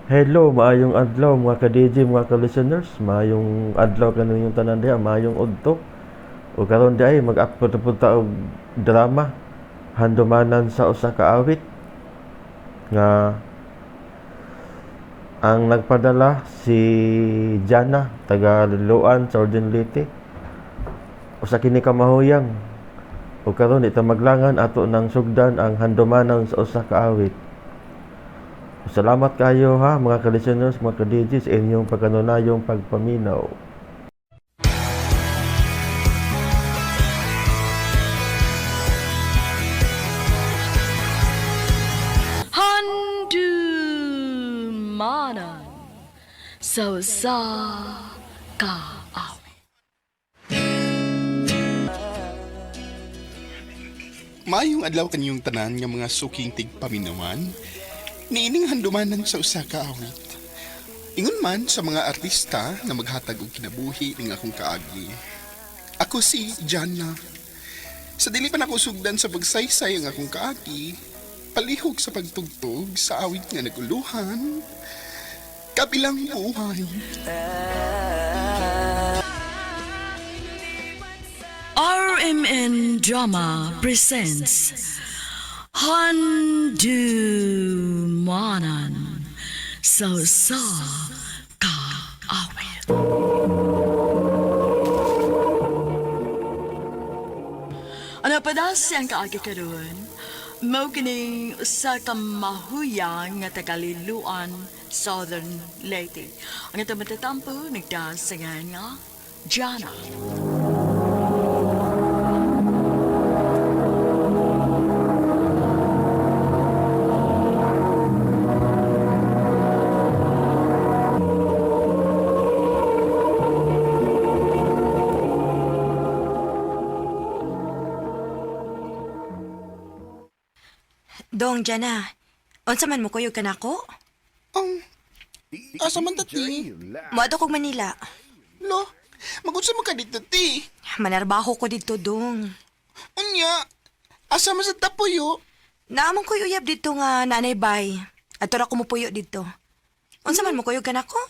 Hello, maayong adlaw mga ka-DJ, mga ka-listeners. Maayong adlaw kaninyong tanan diha, maayong udto. O karon di ay mag-upload na pud ta og drama Handumanan sa usa ka awit nga ang nagpadala si Jana taga Liloan, Southern Leyte. Usa kini ka mahuyang. O karon di ta maglangan, ato nang sugdan ang Handumanan sa usa ka awit. Salamat kayo ha mga ka-listeners, mga ka-DJ sa inyong pagkanunayong pagpaminaw. Handumanan sa usa ka awit. Maayong adlaw kaninyong tanan nga mga suking tigpaminawan. Niining Handumanan sa usa ka awit. Ingon man sa mga artista na maghatag og kinabuhi ning akong kaagi. Ako si Jana. Sa dili pa nako sugdan sa pagsaysay ang akong kaagi, palihog sa pagtugtog sa awit nga naguluhan, kabilang buhay. RMN Drama presents Handumanan sa usa ka awit. Ano pa ang kaagi karon? Mao kining usa ka mahuyang nga taga-Liloan, Southern Leyte. Ang itong matatampo nagdasingan nga Jana. Dong, Jana. Unsa man mo kuyog kanako? Ang asa man ta ti? Moadto kog Manila. Lo, magunsa man ka dito ti? Manarbaho ko didto, dong. Unya, asa man sa tapuyo? Naamon ko'y uyab didto nga nanay bay. Ato ra ko mopuyo didto. Unsa man mo kuyog kanako?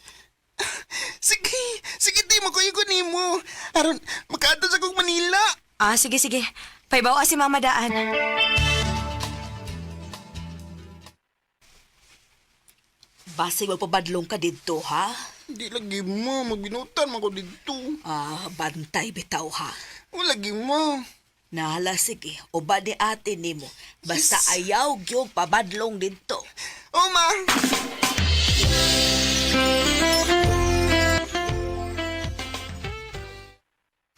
Sige, sige ti, makuyo ko nimo. Aron, makaadto sa kong Manila. Ah, sige sige. Paibaw si mama daan. Basig magpabadlong ka didto, ha? Di lagi mo, magbinutan man ko didto. Ah, bantay bitaw, ha? O lagi mo. Nahala, sige. O ba ni ate nimo? Basta Yes. ayaw gyud pabadlong didto. O ma.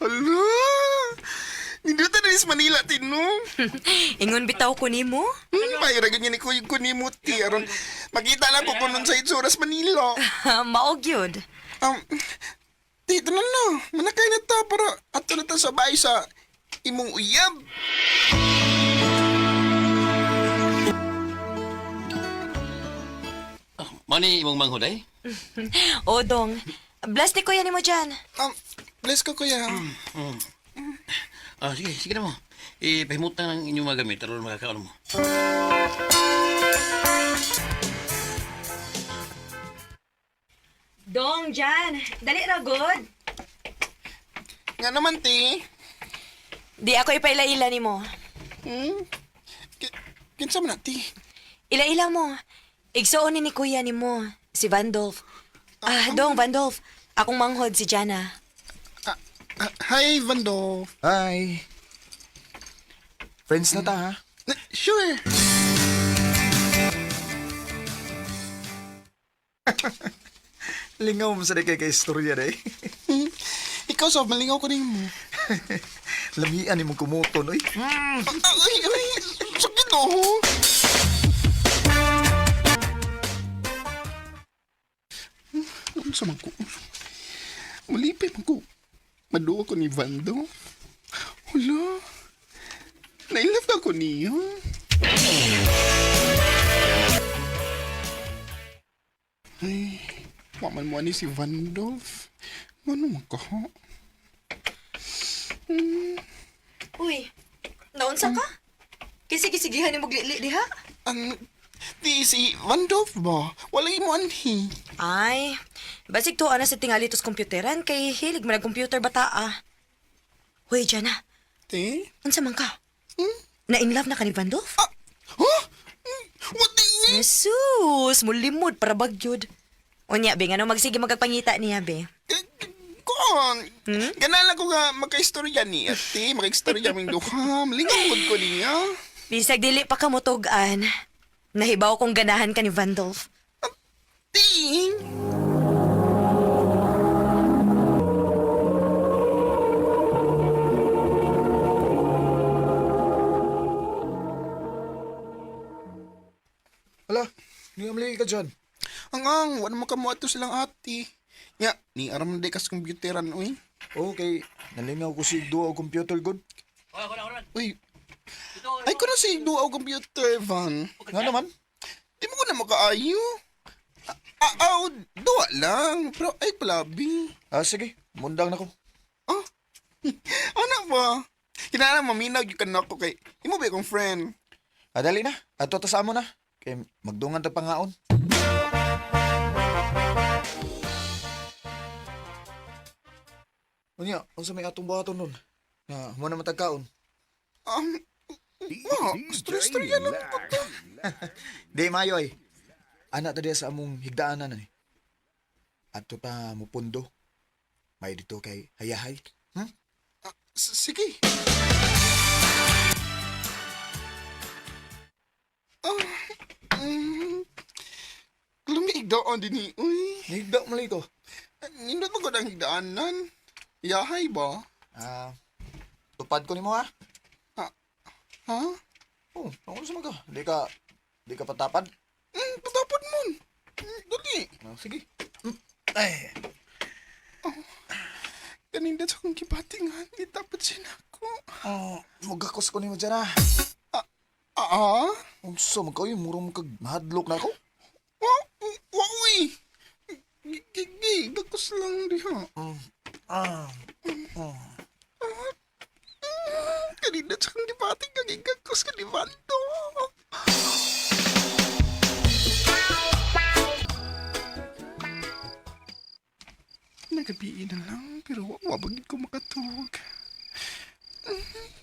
Hala! Nindutan na sa Manila, tino. Ingon bitaw ko nimo. Mayroon ganyan ni Kuya ko ni Muti. Aron, makita lang ko kung nun sa itsura sa Manila. Maog yun. Dito na na. Manakay na ta para ato na ta sa bahay sa imong uyab. Mani imong manghuday? O dong. Bless ni kuya nimo dyan. Bless ko, kuya. Ah, sige, sige na mo. Ipahimutan ang inyong mga gamit aron makakaon mo. Dong, Jan. Dali ra good. Nga naman, ti. Di ako ipaila-ila nimo. Hmm? Kinsa man na, ti? Ila-ila mo. Igsuon ni kuya nimo, si Vandolph. Ah, dong Vandolph. Akong manghod si Jana. Ah, ah, hi, Vando. Hi. Friends na ta, ha? Sure. Lingaw mo sa di kay kay istorya day. Ikaw, sob, malingaw ko rin mo. Lamian ni mong kumuton, oy. Ah, ay, ay, sakit oh. Ano sa man ko? Malipay man ko. Maduwa ko ni Vando. Hala. Nailove na ko niya. Ay, waman mo ani si Vandolph. Ano man ka ha? Uy, naunsa ka? Kasi gisigihan ni maglili diha. Ang Di si Vandolph ba? Wala mo anhi. Ay, basig to ana sa tingali tos komputeran kay hilig man ang computer bata ah. Hoy, Jana, Te? unsa man ka? Na in love na ka ni Vandolph? Ah, huh? What the uy? Jesus, mulimod para bagyod. Unya, be, ngano magsige magkagpangita niya, be. Kuan, ganala ko nga makaistorya ni ate, makaistorya ming duha, malingaw gud ko niya. Bisag dili pa ka motugan. Nahibaw kong ganahan ka ni Vandolph. Ti! Hala, ni ka dyan. Ang ang, wala mo kamo ato silang ate. Nya, ni aram na di kas komputeran uy. Okay, nalingaw ko si duwa og computer good. Uy. Ay ko na si duwa og computer van. Nga naman. Di mo ko na makaayo. Ah, ah, duwa lang, pero ay palabi. Ah, sige, mundang na ko. Ah. Ano ba? Kinahanglan maminaw gyud ka nako kay imo ba akong friend? Ah, dali na. Ato ta sa amo na. Kay magdungan ta pangaon. Unya, unsa may atong buhaton nun? Nga, mo na matagkaon. Wa, istorya-istorya lang ko to. Di mayo ay. Ana ta diya sa among higdaanan ay. Ato ta mupundo. May dito kay hayahay. Sige. Ah, Lumig doon din ni. Uy, Higda mo ko. nindot mo ko ang higdaanan. Yahay ba? Ah, tupad ko nimo ha. Ha? Oh, ako sa ka. Di ka patapad. Patapod mon. Dali. Ah, sige. Ay, Kanindot sa akong gibatingan. Gitapad siya na ako. oh, magakos ko nimo dyan ha. Ah? Unsa man kayo, mura man kag mahadlok na ako. Wa, wa, uy. Gigi, gakos lang diha. Ah, Kanindot sa akong gibatingan. Gigakos ka ni Vando. Nagabi na lang, pero wabagid ko makatulog.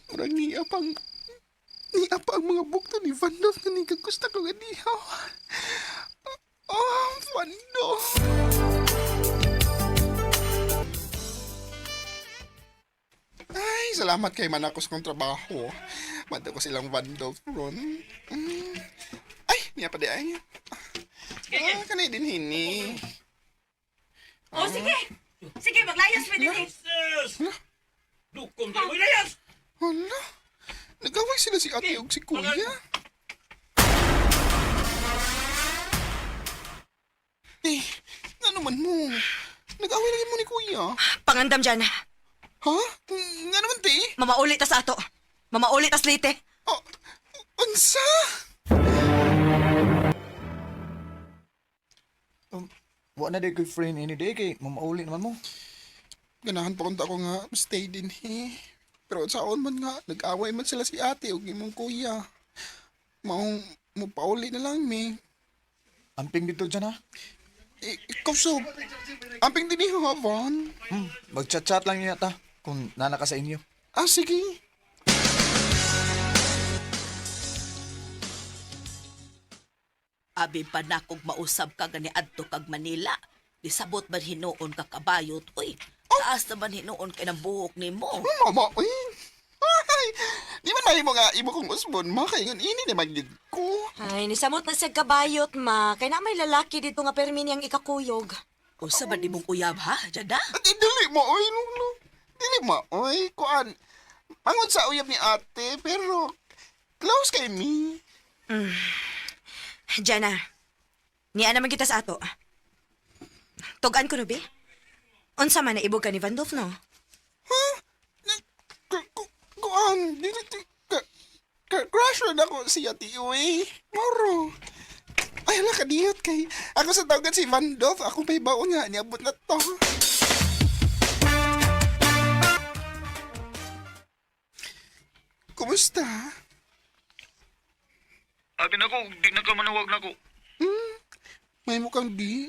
Murag niya pang... Niya pa ang mga bukto ni Vandolph na nigagusta ko nga diha. Oh, Vandolph! Ay, salamat kay Manakos kong trabaho. Mada ko silang Vandolph ron. Ay, niya pa di ay. Ah, kanay din hini. Oh, sige! Sige, maglayas pa din eh. Dukom tayo, uy, layas! Hala, nagaway sila si ate ug si kuya. Eh, ano man mo? Nag-away lagi mo ni kuya. Pangandam dyan. Ha? Nga naman, te? Mamauli ta sa ato. Mamauli tas lite. Oh, unsa? Wa na di ko'y friend any day kay mamauli naman mo. Ganahan pa kunta ko nga stay din he. Pero saon man nga, nag-away man sila si ate ug imong kuya. Maong mupauli na lang mi. Amping dito dyan ha. Ikaw so, amping din ni Havon. Mag-chat-chat lang niya ta kung nana ka sa inyo. Ah, sige. Abi pa na kog mausab ka gani adto kag Manila. Disabot man hinuon ka kabayot, uy. Taas naman hinuon kay ng buhok nimo. Mama, uy. Ay, di man mahimo nga imo kong usbon, ma. Kaya yun, ini naman gid ko. Ay, nisamot na siya kabayot, ma. Kay na may lalaki dito nga permi niyang ikakuyog. Usa man nimong uyab ha, Jada? At dili mo, uy, lolo. Dili mo, uy. Kuan, pangod sa uyab ni ate, pero close kay mi. Jana, niya naman kita sa ato. Tugan ko no, be? Unsa man na ibog ka ni Vandolph, no? Ha? Kuan, dili, crush na ako si ate, uy. Moro. Ay, hala, kadiyot kay. Ako sa tawagan si Vandolph, ako may baon nga, niabot na to. Kumusta? Abi nako, di na ka manawag nako. May mukhang di.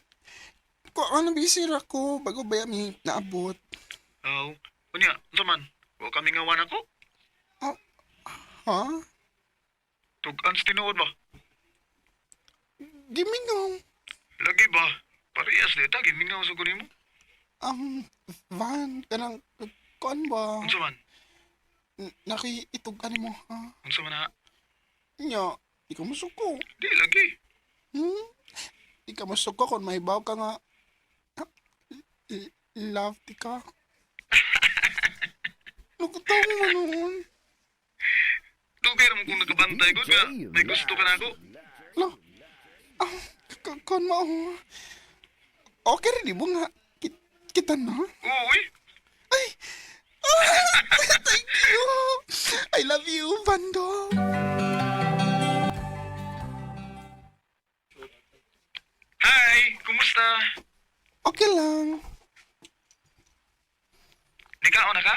Ko ano busy ra ko bago ba mi naabot. Aw, unya, unsa man? Wa kami nga ako. Oh, ha? Tug-an sa tinuod ba? Gimingaw. Lagi ba? Parehas di ta gimingaw sa nimo. Van, kanang, kuan ba? Unsa man? Nakiitog ka nimo, ha? Unsa man ha? Nya, di ka masuko. Di lagi. Hmm? Di ka masuko kung mahibaw ka nga. Ah, love di ka. Nagkatawa mo noon. Dugay ra mo kung nagabantay ko nga may gusto ka nako. Lo, ah, kuan mo. Okay rin di mo nga. Kita na. Uy, Ay! Ah, thank you! I love you, Bando! hi, kumusta? Okay lang. Di ka na ka?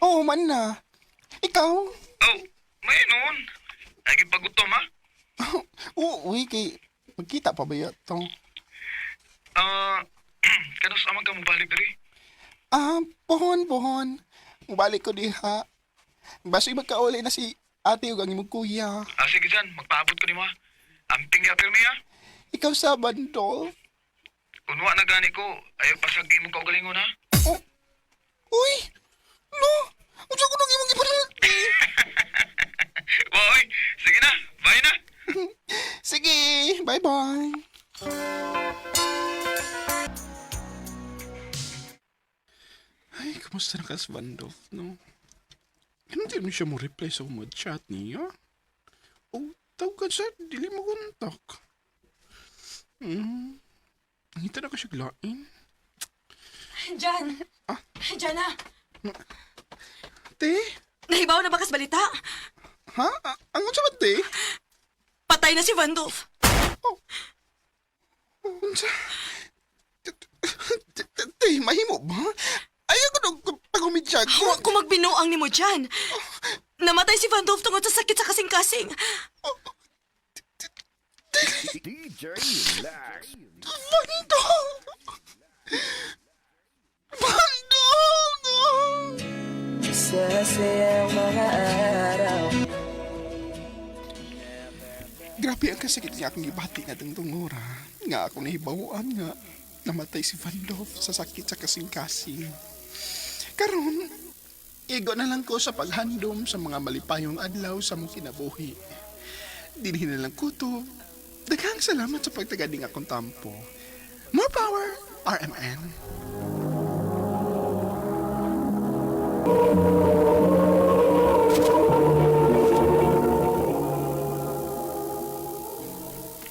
Oo man na. Ikaw? Oh, may noon. Ay gipagutom ha. Oo, uy, kay magkita pa ba to? Ah, kanus amang ka mobalik diri? Ah, pohon, pohon. Mubalik ko diha. Baso magkauli na si ate ug ang imong kuya. Ah, sige dyan, magpaabot ko nimo ha. Amping ya pirmi ha. Ikaw sa Bandol. Kunwa na gani ko, ayaw pasag imong kaugalingon ha. Oh. Uy! No! Unsa ko nang imong ipanulti? Oy, sige na, bye na. Sige, bye-bye. Ay, kamusta na ka sa Vandolph, no? Hindi mo siya mo reply sa umod chat niya. O, tawag ka sa dili mo kontak. Ngita na ko siya glain. Jan! Jana! Te? Nahibaw na ba kas balita? Ha? Ang unsa ba, te? Patay na si Vandolph. Unsa? Te, mahimo ba? Ayaw ko nung pagumidya ko. Huwag ko magbinuang ni mo dyan. Namatay si Vandolph tungod sa sakit sa kasing-kasing. Vandolph! Vandolph! Grabe ang kasakit niya akong gibati nga tungtungora. Nga ako nahibawaan nga namatay si Vandolph sa sakit sa kasing-kasing. Karon, igo na lang ko sa paghandom sa mga malipayong adlaw sa mong kinabuhi. Dinhin na lang kutob. Daghang salamat sa pagtagading akong tampo. More power, RMN.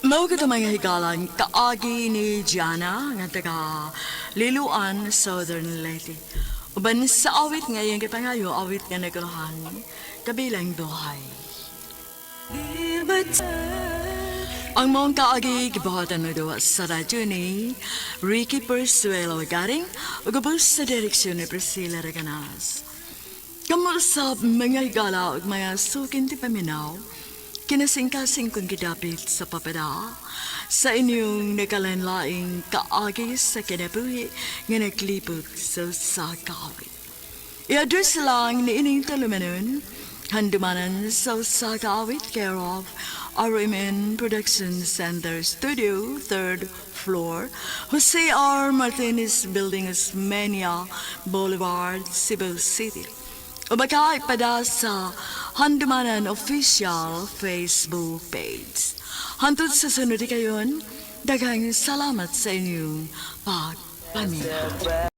Mao gud ang mga higalan kaagi ni Gianna nga taga Liloan, Southern Leyte. Uban sa awit nga iyang gipangayo, awit nga naguluhan kabilang buhay. Ang mong kaagi gibuhatan mo duwa sa radyo ni Ricky Persuelo Garing ug ubos sa direksyon ni Priscilla Reganas. Kamu sa mga higala ug mga sukin ti paminaw, kinasingkasing kong gidapit sa papada, sa inyong nakalanlaing kaagi sa kinabuhi nga naglibog sa sakawit. I-address lang ni ining talumanon, handumanan sa Sakawit, care of RMN Production Center Studio, 3rd floor, Jose R. Martinez Building, Osmeña Boulevard, Cebu City. O baka ipada sa Handumanan Official Facebook page. Hantod sa sunod kayon, daghang salamat sa inyong pagpaminaw.